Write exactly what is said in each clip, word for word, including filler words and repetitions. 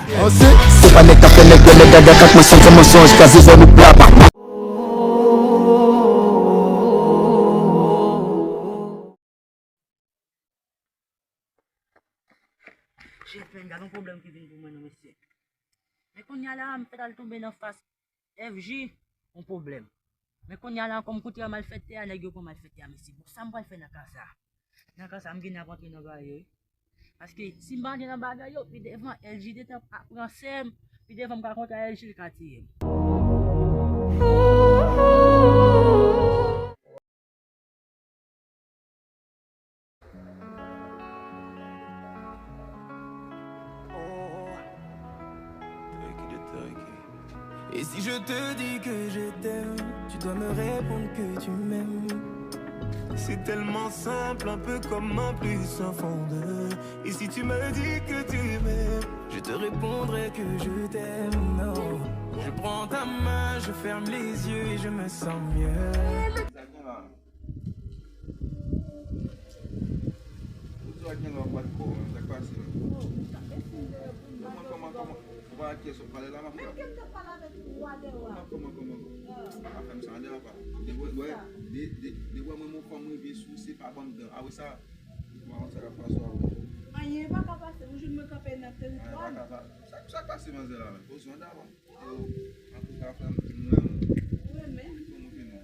Se pa nèg k ap fè nèg wè nèg gade ak mansonj, se mansonj, kraze zòn ou plat. Jefren, gade yon pwoblèm ki vin pou mwen non mesye. Men kounye a la, m fèk al tonbe nan fas F J, yon pwoblèm. Men kounye a la, kòm kote a malfektè a, nèg yo pran malfektè a, mesye. Bon, sa m pral fè nan ka sa? Nan ka sa, m gen ap antre nan bagay yo, wi. Paske si m pa antre nan bagay yo, pi devan, L J D T ap pran sè m, pi devan m ka kontre a L J, l ka tiye m. Et si je te dis que je t'aime, tu dois me répondre que tu m'aimes. C'est tellement simple, un peu comme un plus un font deux. Et si tu me dis que tu m'aimes, je te répondrai que je t'aime. Non. Je prends ta main, je ferme les yeux et je me sens mieux. Ou di w ak gen lè w ap bat kò w menm, sa k pase menm? Kòman, kòman, kòman? Ou pa ak kiyès w ap pale la, ma frè? Kòman, kòman, kòman? Pa fè m sa, ann devan pa. Depi w wè, de, de, depi w wè mwen, yon fanm rive sou, se pa ban m dan. Apre sa, ou pa konn sa k ap pase w avè m. Anyen pa ka pase, ou jwenn mwen kanpe nan teritwa m. Sa, sa k pase manzè la menm? Poze w ann devan. Yo, antouka frè m, m renmen w. Ou renmen m? Pou moutre nou.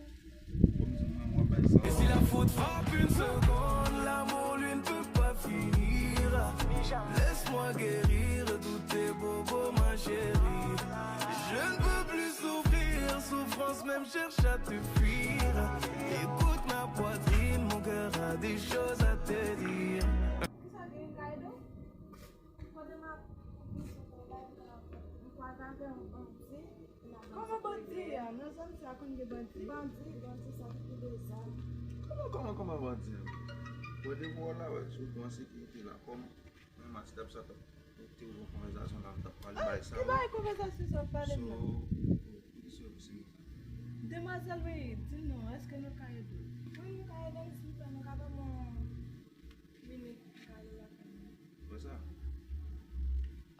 Kòm di m renmen w, w ap bay sa. Et si la foudre frappe une seconde, l'amour lui ne peut pas finir. Laisse-moi guérir tous tes bobos, ma chérie. Je ne peux plus souffrir, souffrance même cherche à te fuir. Écoute ma poitrine, mon cœur a des choses à te dire. Kote m ap m kwaze avè yon bandi. Kòman bandi a? Nan zòn sa konn gen bandi? Bandi, bandi sa ki pi de zam. Kòman, kòman, kòman bandi a? Bon, depi w la, wè, sou pwen sekirite la, kòm mwen Mati t ap sa t ap mete w yon konvèsasyon la, m t ap pale bay sa. Ki bagay konvèsasyon sa w ap pale m la? Sou, sou, sou, sou, Demwazèl, wi, di m non, èske nou ka ede w? Wi, nou ka ede m, silvouplè, nou ka ban mwen minit pou m ale lakay mwen. Wè sa?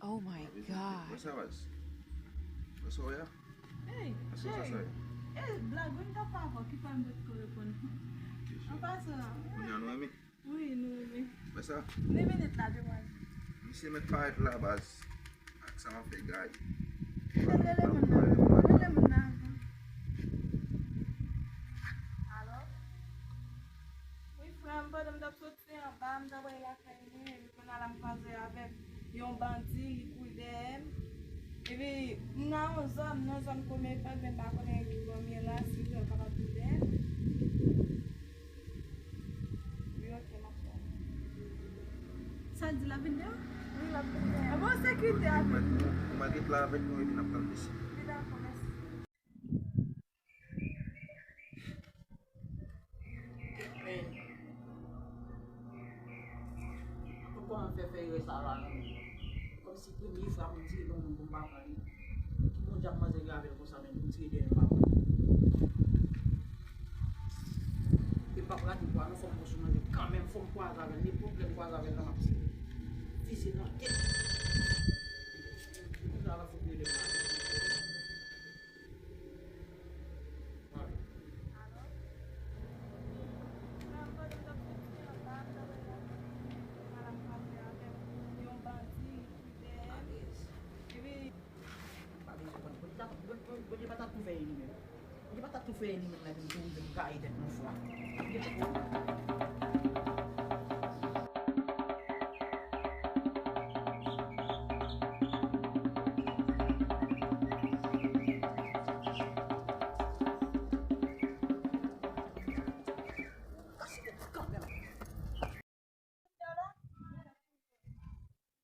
Oh my God. Wè sa, baz? Wè sa w wè a? Ey, cheri. E blag wi m t ap fè avè w ki fè m potko reponn ou. An pasan. Kounye a nou renmen? Wi, nou renmen. Wè sa? Ni minit la, demwazèl. Misye mèt parèt la, baz. Ak sa m ap fè gay. Rele moun nan. Rele moun nan avan. Alo? Wi, frè m, pandan m t ap soti anba, m t ap al lakay mwen, epi kounye a la m kwaze avèk yon bandi, li kouri dèyè m. Epi, m nan yon zòn, nan zòn Komefèt, men m pa konnen ki bò m ye la, si w kapab vin dèyè m. Wi, ok, m ap fè. Sa l di, l ap vin dèyè w? Wi, l ap vin dèyè m. Bon, sekirite avèk nou. Ou mèt la avèk nou, epi n ap pran l desi. Wi, dakò, mèsi. Ankò kòman m fè fè erè sa la non. Kòmsi premye fwa pou m tire nan yon moun pou m pa pran li. Ki bon dyab manzè gen avè l konsa menm pou m tire dèyè l m pa pran. E m p ap rate fwa non, fò m pran sou manzè kanmenm, fò m kwaze avè l, nenpòt lè m kwaze avè l la m ap tire. Vize nan tèt. Konsa l ap fout rele m la. Bondye pa ta tou fè li menm. Bondye pa ta tou fè li menm la vin kouri vin gaye tèt nou fwa.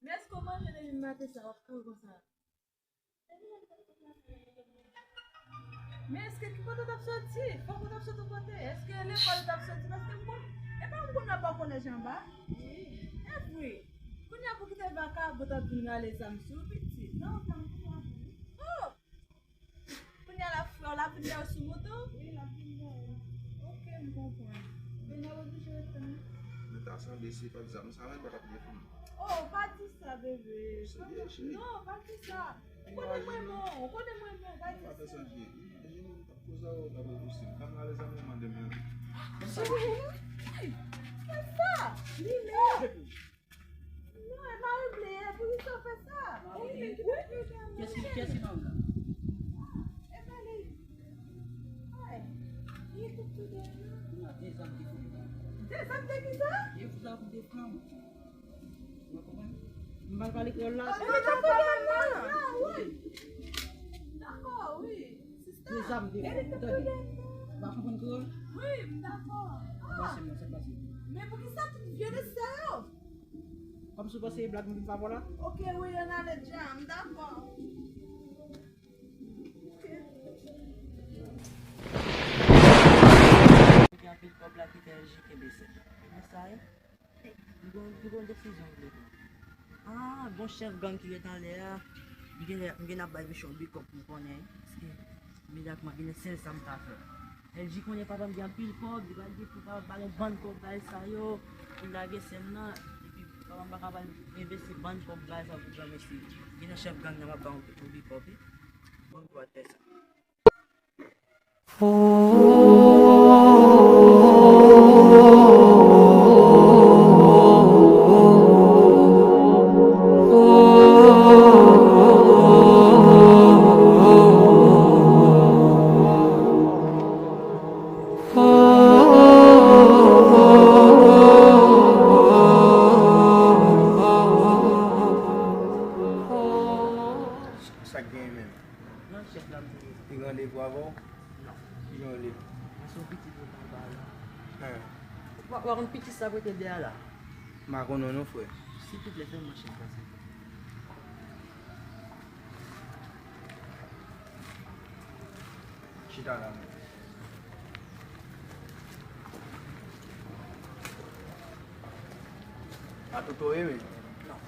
Men èske w manje depi maten sa w ap kouri konsa? Men èske ki kote w t ap soti? Fòk ou t ap soti yon kote. Èske lekòl ou t ap soti? Paske m konn, e pa m konn nan bò kolèj anba. Wi. E vre. Kounye a pou kite vakabon t ap vin rale zam sou ou pitit. Non, non, non. Oh! Kounye a la frè w la vin dèyè w sou moto? Wi, l ap vin dèyè m. Ok, m konprann. Men n ap oblije ret tann wi. Men ta sanble se pa t zam sa menm pa t ap gen pou m. Oh, pa di sa, bebe. Serye, cheri? Non, pa di sa. Ou konnen mwen bon, ou konnen mwen bon, pa di sa. Imajine, imajine, pou sa yo ta posib. Kòm alèz a mwen mande mwen. Cheri, fè sa. Li la. Non, e mari m li ye, poukisa w fè sa? Wi, wi. Kiyès ki, kiyès ki mari w la? E mari. Ay, li tout tou de. Ou nan de zam de flanm. De zam de ki sa? Li fou la pou de flanm. Ou konprann? M pral pale kreyòl la. Ah, men dakò, dakò, wi. Dakò, wi. Sista. De zam de flanm. Ou pa konprann kreyòl? Wi, m dakò. Ah. Pase, mwen, se pase. Men poukisa tout vye de sa yo? Kòm si w panse e blag m vin fè avè w la? Ok, wi, ann ale dja, m dakò. Ok. Gen anpil kòb la ki fè L J kenbe sèl. Kòman sa ye? Li gon, li gon desizyon l vle pran. Ah, gon chèf gang ki ret anlè a. M gen, m gen ap bay misye yon bikòp pou m konnen. Paske, mirakman, gen sèl sa m ka fè. L J konnen papa m gen anpil kòb, li pral di pou papa m ba l yon bann kòb bay sa yo, pou l lage sèl nan, epi papa m pa ka ba l envesti bann kòb bay sa yo pou granmesi. Gen nan chèf gang nan m ap ba yon bikòp, wi. Bon, pou al fè sa. Sa k genyen menm? Non, chèf la, m te... Li gen randevou avè w? Non. Ki jan w rele? Mwen se yon pitit yo ta ba la. Hein. Ou pa, ou pa konn pitit sa k rete dèyè la? M pa konnen non, frè. Silvouplè, fè m manchèt la, silvouplè. Chita la, men. A tout ou ye, wi. Non.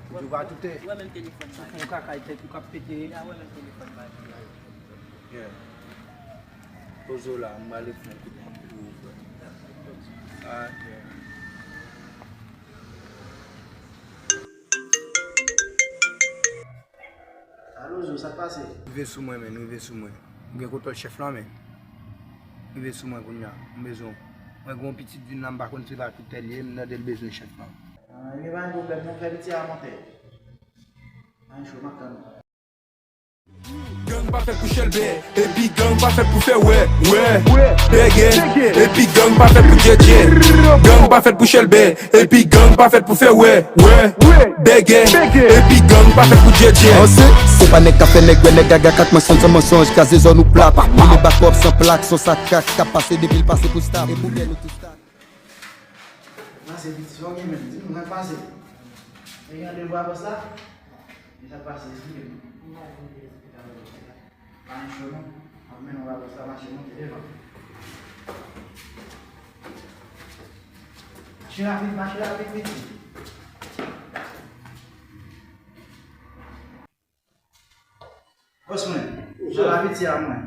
Ou di w pa tout e. Ou wè menm telefòn la. Ou fè yon kaka tèt ou k ap pete. Ya, ou wè menm telefòn la. Yeah. Poze w la, m prale fè yon kout men pou ou, frè. Ah, yeah. Alo, Zo, sa k pase? Rive sou mwen, men, rive sou mwen. Ou gen kontwòl chèf lan, men. Rive sou mwen kounye a. M bezwen w. Mwen gen yon pitit vin la, m pa konn se pa tout tèl ye, m tande l bezwen chèf lan. Ah, ebyen, pa gen pwoblèm, non, fè piti a monte. Pa gen cho, m ap tann ou. Gang pa fèt pou chèlbè, epi gang pa fèt pou fè wè, wè, bègè, epi gang pa fèt pou djèdjè. Gang pa fèt pou chèlbè, epi gang pa fèt pou fè wè, wè, bègè, epi gang pa fèt pou djèdjè. An se, se pa nèg k ap fè nèg wè nèg gaga k ap mansonj san mansonj, kraze zòn ou plat. Mele bakòp san plak, son sa k krak k ap pase depi l pase pou stap. E pou bèl nou tout stap. Pase piti, ok, men, di m, sa k pase? Gen randevou avè sa? Men sa k pase, esplike m. Pa gen cho non. M ap mennen w avè sa, mache monte devan. Mache rapid, mache rapid, piti. Bòs mwen, jan la piti a mwen.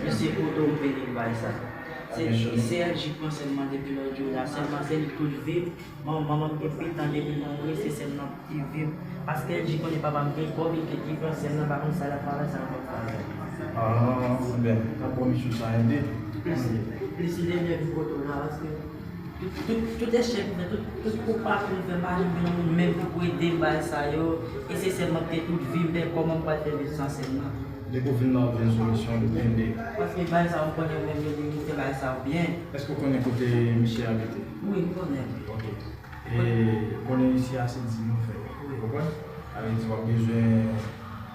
Mesye, kote w vini bay sa? Se, se L J k pran sèl mwen depi lòt jou la, sèlman se li k toujou viv. Bon, manman m te pitan depi l mouri, se sèl nan ki viv. Paske L J konnen papa m gen kòb, li te di pran sèl nan, pa konn sa l ap fè avè l, sa l p ap fè avè l. Ah, byen, n ap ba w misyon sa ede. Plis, plis li te byen vin kote w la, paske tout, tout, tout echèk m fè, tout, tout kou pati m fè, m pa janm jwenn yon moun menm ki pou ede m bay sa yo. E se sèl mwen ki te tout vi m, men kòman m pral fè viv san sèl nan? Depi w vin la, w jwenn solisyon, nou ede. Paske bay sa yo, m konnen yo menm yo limite bay sa yo byen. Èske w konnen kote misye abite? Wi, m konnen. Ok. E konnen isi a se di nou fè. Wi. Ou konprann? Sa vle di w ap bezwen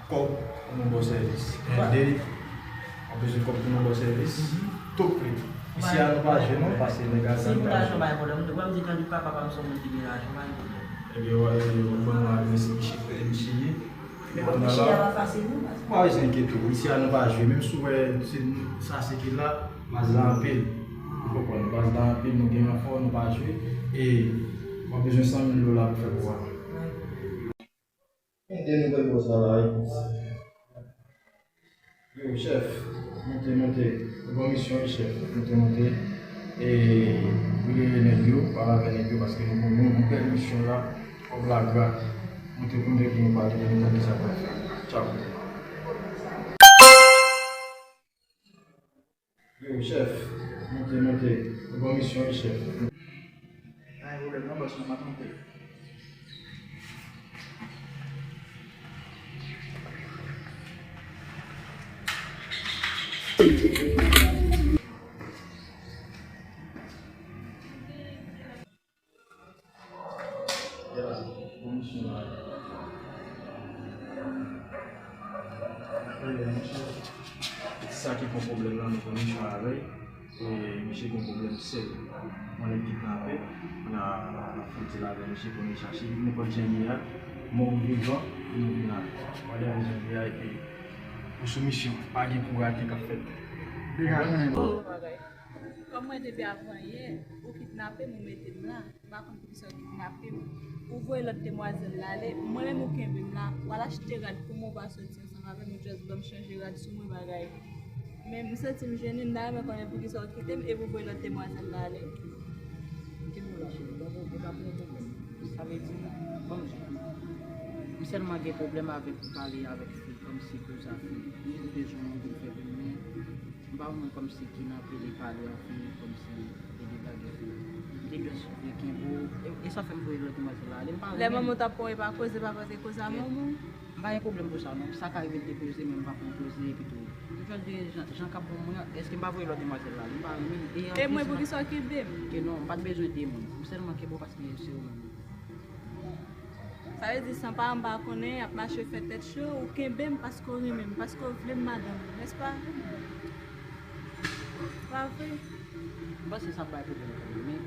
kòb pou nou ba w sèvis. Wi. Ede. W ap bezwen kòb pou nou ba w sèvis. Mhm. Tou pli. Isi a nou pa jwe non, paske nèg a gang pa jwe. Si pou lajan pa gen pwoblèm, ou wè m te tande papa pa m se yon moun ki gen lajan, pa gen pwoblèm. Ebyen, w ap ban nou adrès misye, kote misye ye. Men kòm misye a pa fasil non, paske... Pa bezwen enkyete w. Isi a nou pa jwe. Menm si w wè se nou, sa se ki la, baz la anpil. Ou konprann? Baz la anpil, nou gen ranfò, nou pa jwe. E w ap bezwen san mil dola pou fè kou a. Gen de nouvèl bòs la la wi. Yo, chèf, moute, moute. Bon misyon wi, chèf. Moute, moute. E, rele nèg yo, pale avè nèg yo, paske nou, nou, nou pèdi misyon la, kòb la gra. Moute pou nèg yo, nou pale, nou tande sa pral fè. Tchaw. Yo, chèf, moute, moute. Bon misyon wi, chèf. Pa gen pwoblèm non, bòs, nou ap monte. Sa ki gon pwoblèm la, nou konn misyon avè l. E misye gon pwoblèm sèl. Mwen nèg kidnape, n a, n a fouti la avè misye pou n chache li, nou konn jan l ye a, mò ou vivan, nou vin la. Gade jan l ye a, epi ou sou misyon, pa gen pou rate k ap fèt. Degaje men. Kòm mwen depi avan yè, ou kidnape m, ou mete m la. M pa konn poukisa w kidnape m. Ou voye lòt demwazèl la ale, mwen menm ou kenbe m la. W al achte rad pou mwen, ou pa soti ansanm avè m, ou just ban m chanje rad sou mwen bagay. Men m santi m jennen, m ta renmen konnen poukisa w kite m epi w voye lòt demwazèl la ale. Kenbe w la, cheri, pa pwoblèm, pa pwoblèm. Sa vle di, ban m di. M sèlman gen pwoblèm avèk pale avèk fi, kòmsi pou sa fi. M bezwen yon moun pou fè pou mwen. M pa konn kòmsi ki nan pede pale anpil, kòmsi pede blayi anpil. M te just vle kenbe w. E, e sa fè m voye lòt demwazèl la ale. M pa renmen. Lè manman w t ap pran w, e pa koze, pa poze koze a manman w? M pa gen pwoblèm pou sa, non. Sa ka rive m te poze, men m pa konn poze, epi tou. M just gen jan, jan k ap bon mwen an, èske m pa voye lòt demwazèl la ale? M pa renmen. E anplis, mwen, poukisa w kenbe m? Ke non, m pa t bezwen de moun. M sèlman kenbe w paske se ou menm. Sa vle di, san paran m pa konnen, y ap mache fè tèt cho, ou kenbe m paske w renmen m, paske w vle m madanm ou, nèspa? Pa vre? M panse sa ap bay pwoblèm kanmenm, men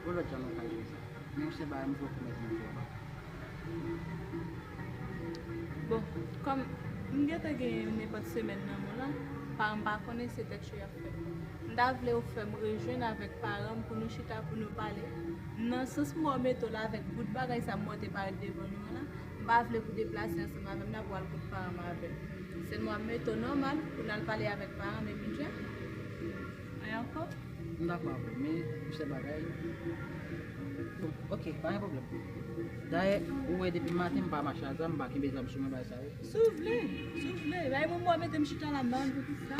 yon lòt jan nou ka jere sa. Men yon sèl bagay, m pwomèt mwen fè w. Bon, kòm m gentan gen nenpòt semèn nan mwen la, paran m pa konnen se tèt cho y ap fè. M ta vle ou fè m rejwenn avèk paran m pou nou chita, pou nou pale. Nan sans m wè w mete w la avèk bout bagay sa m wè w te parèt devan nou an la, m pa vle pou deplase ansanm avè m nan pou w al kot paran m avè l. Sèlman w ap mete w nòmal pou n al pale avèk paran m epi Jeff. Anyen ankò? M dakò avè w, men yon sèl bagay. Bon, oke, pa gen pwoblèm. Dayè, ou wè depi maten m pa mache a zam, m pa kenbe zam sou mwen, bagay sa yo. Si w vle, si w vle. Bay mwen mò mete m chita la, m pa konn poukisa.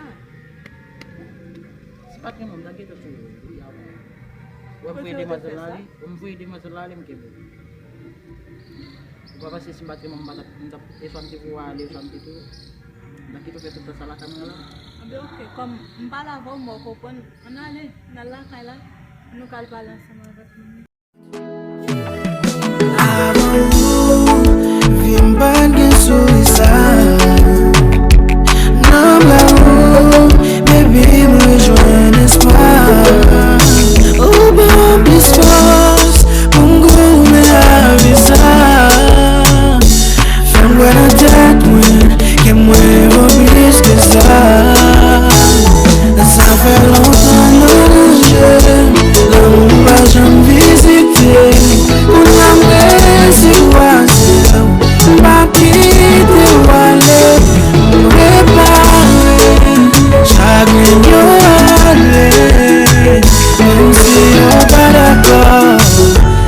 Si m pa t renmen w, m ta gentan touye w wi, avan. Ou wè m voye demwazèl la ale, m voye demwazèl la ale, m kenbe w. Ou pa panse si m pa t renmen w, m pa t ap, m t ap, e swa m te voye w ale, e swa m te touye w. M ta kite w fè tout tan sa lakay mwen la. Anben, oke, kòm m pale avè w, m wè w konprann. Ann ale, n al lakay la, pou nou ka al pale ansanm avèk moun yo. Avan ou, vi m pa t gen souri sa. Nan bra ou, baby, m rejwenn espwa. Ou ban m plis fòs pou m goumen lavi sa. Fè m kwè nan tèt mwen ke mwen vo plis ke sa. Sa fè lontan nou ranje, lanmou pa janm vizite. Kounye a m resi kwazè w, m pa kite w ale. M repare, chagren yo ale, menm si yo pa dakò.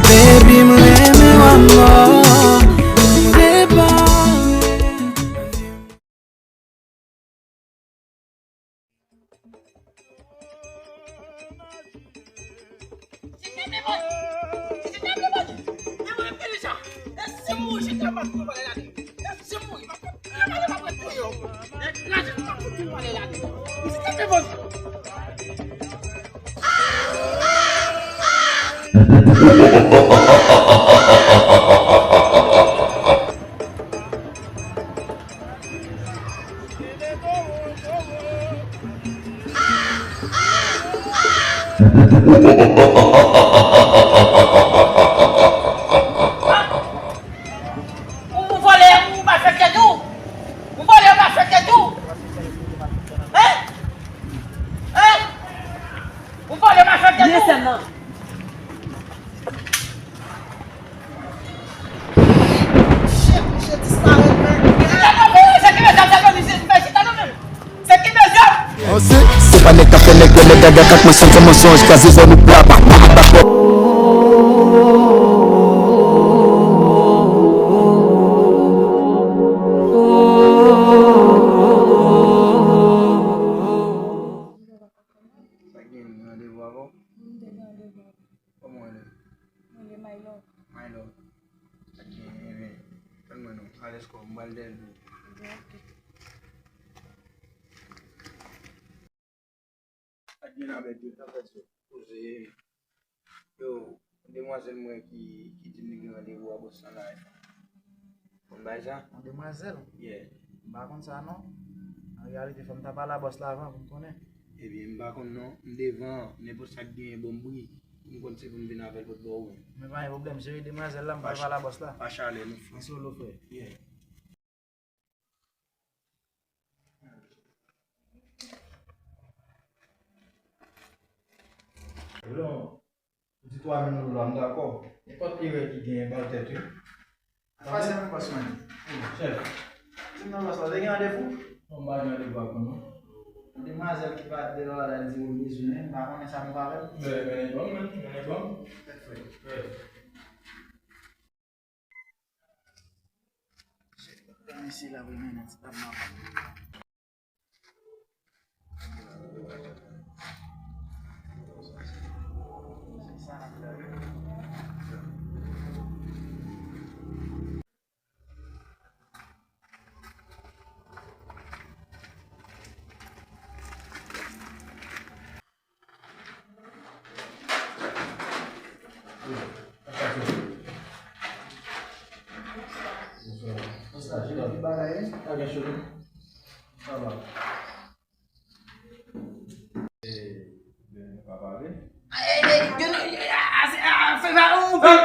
Baby, m renmen w amò, m repare. Ou, ou vòlè, ou malfektè tou. Ou vòlè, ou malfektè tou. Hein? Hein? Ou vòlè, ou malfektè tou. Lye sèlman. Nèg yo, nèg gaga, kat mwen santi mansonj, kraze zòn ou pla, pa, pa, pa, pa. Sa gen randevou avè w? M te gen randevou avè w. Kòman w rele? Mwen rele My Love. My Love. Sa gen, ebyen, tann mwen non. Alèz kò, m pral dèyè l tou. Ebyen, oke. Ak gen avèk yo, tanpèt yo. Poze. Yo, demwazèl mwen ki, ki di m li gen randevou a bòs lan la. Konn bagay sa? Yon demwazèl? Yeah. M pa konn sa non. An reyalite, fò m ta pale a bòs la avan pou m konnen. Ebyen, m pa konn non. M devan, nenpòt sa k genyen, ban m bri. Pou m konn se pou m vin avè l pot ba w. Men pa gen pwoblèm, jere demwazèl la, m pral pale a bòs la. Pa chalè non, frè. An solo, frè. Yeah. Lon, pou ti twa mil dola, m dakò. Nenpòt erè ki genyen, ba l tèt, wi. Pase nan bòs mwen. Chèf. Di m nan bòs la, ou te gen randevou? Non, m pa gen randevou ak ou, non. Demwazèl ki pa t de la, la di ou bezwen, m pa konnen sa nou pa fè. Men, men, bon, men, men, bon. Tèt frè. Mesye la vle mennen ti dam nan.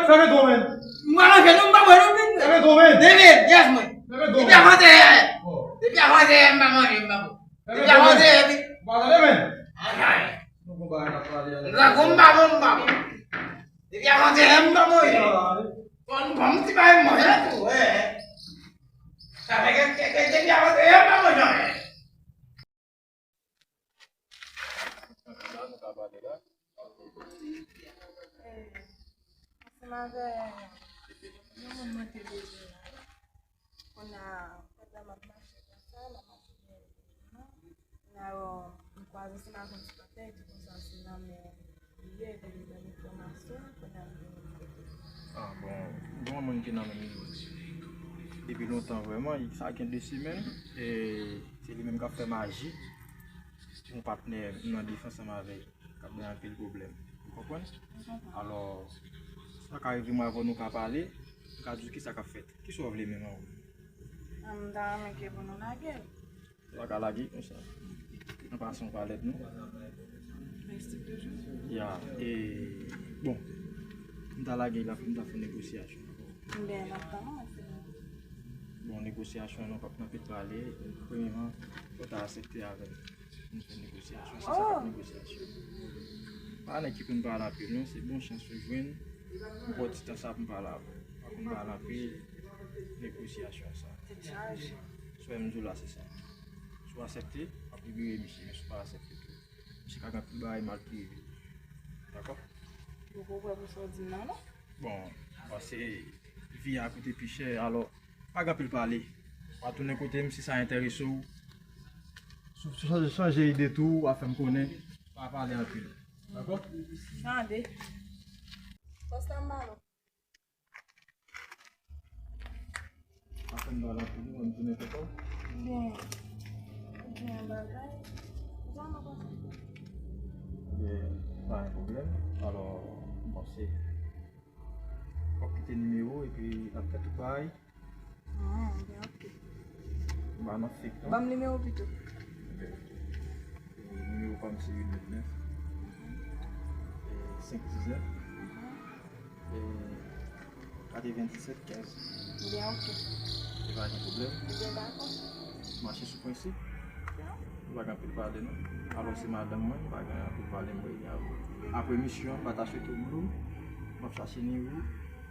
Fèmen twa men. Mwen manje nou, mwen manje nou. Fèmen twa men. David, yes mwen. Fèmen twa men. Depi avan tè. Depi avan tè, mwen manje, mwen manje. Depi avan tè, epi. Mwen manje men. Anjay. Nou konn bagay n ap pale a. Gran konba, konba. Depi avan tè, mwen manje. Bon, bon, ti bagay manje tou, eh. Sa fè ke, ke, ke depi avan tè, mwen manje. Ansanm avè yon moun mwen te bezwen la. Kounye a, pandan m ap mache konsa, m ap mache gen yon moun. Kounye a, m kwaze ansanm avè yon sipòtè, di konsa se nan men li ye, epi li ban m enfòmasyon, kounye a m vin kote. Ah, bon, gen yon moun ki nan men m depi lontan vrèman, sa gen de semèn, e se li menm k ap fè maji. Yon patnè m nan defans ansanm avè l, k ap bay anpil pwoblèm. Ou konprann? Alò, sa ka rive mwen avè w nou ka pale, m ka di w kisa k ap fèt. Kisa w vle menm an ou? Ah, m ta renmen ke pou nou lage l. Ou pa ka lage l konsa. An pasan, ou pa lèd non. Mèsi toujou. Ya, e, bon, m ta lage l, m ta fè yon negosyasyon. Ebyen, n ap tann ou, se. Bon, negosyasyon an, nou p ap nan pil pale. Premyèman, fò w ta aksepte avè m. Nou fè negosyasyon, se sa k ap negosyasyon. Pa nèg ki konn pale anpil non, se bon chans ou jwenn. Ou pran ti tan sa pou m pale avè w. Pa konn pale anpil, negosyasyon sa. Tèt chaje. Sa m di w la, se sa. Si w aksepte, w ap libere misye, men si w pa aksepte tou, misye ka gen anpil bagay mal ki rive. Dakò? Ou poko prè pou sa w di m nan, non? Bon, paske vi a koute pi chè, alò, pa gen anpil pale. W a tounen kote m, si sa enterese w. Si w chanje, chanje ide tou, w a fè m konnen, pa pale anpil. Dakò? Tande. Konstan Malo. Apre m pale anpil, mwen m tounen kote w. Byen, byen bagay. Jan nou konsa. Byen, pa gen pwoblèm. Alò, m panse, w ap kite nimewo epi n ap fè tout bagay. Ah, byen, oke. M pa nan fake non. Ban m nimewo pito. Byen, oke. E, nimewo pa m se uit nèf nèf. E, senk diznèf. E, katrevendisèt kenz. Byen, oke. E pa gen pwoblèm. Byen, dakò. Mache sou prensip. Byen. Nou pa gen anpil pale non. Alò se madanm mwen, nou pa gen anpil pale mwen avè w. Apre misyon, m pa ta swete w blou. M ap chache nimewo,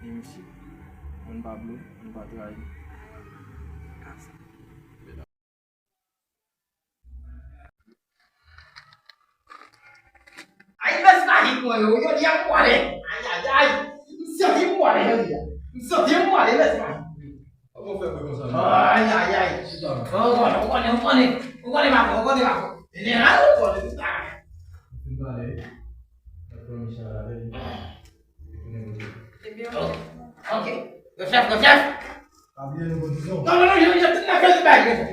ni misye. Moun pa blou, moun pa trayi. Kasa. Byen. Mwen, yo, yo, y ap pwale. Ay, ay, ay. M santi m pwale, jodi a. M santi m pwale, mèsi. Kòman w fè bwè konsa? Ay, ay, ay. Chita. Ou konnen, ou konnen, ou konnen. Ou konnen, papa, ou konnen, papa. Jeneral, ou konnen tout bagay. Ou fin pale. N ap pran Michel avè li. Li tounen kote. Ebyen, ok. Gran chèf, gran chèf. Pa bliye nou kondisyon. Non, non, non, yo, yo, tout bagay, tout bagay, gran chèf.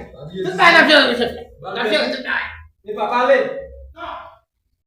Tout bagay, n ap jere, gran chèf. N ap jere tout bagay. E pa pale.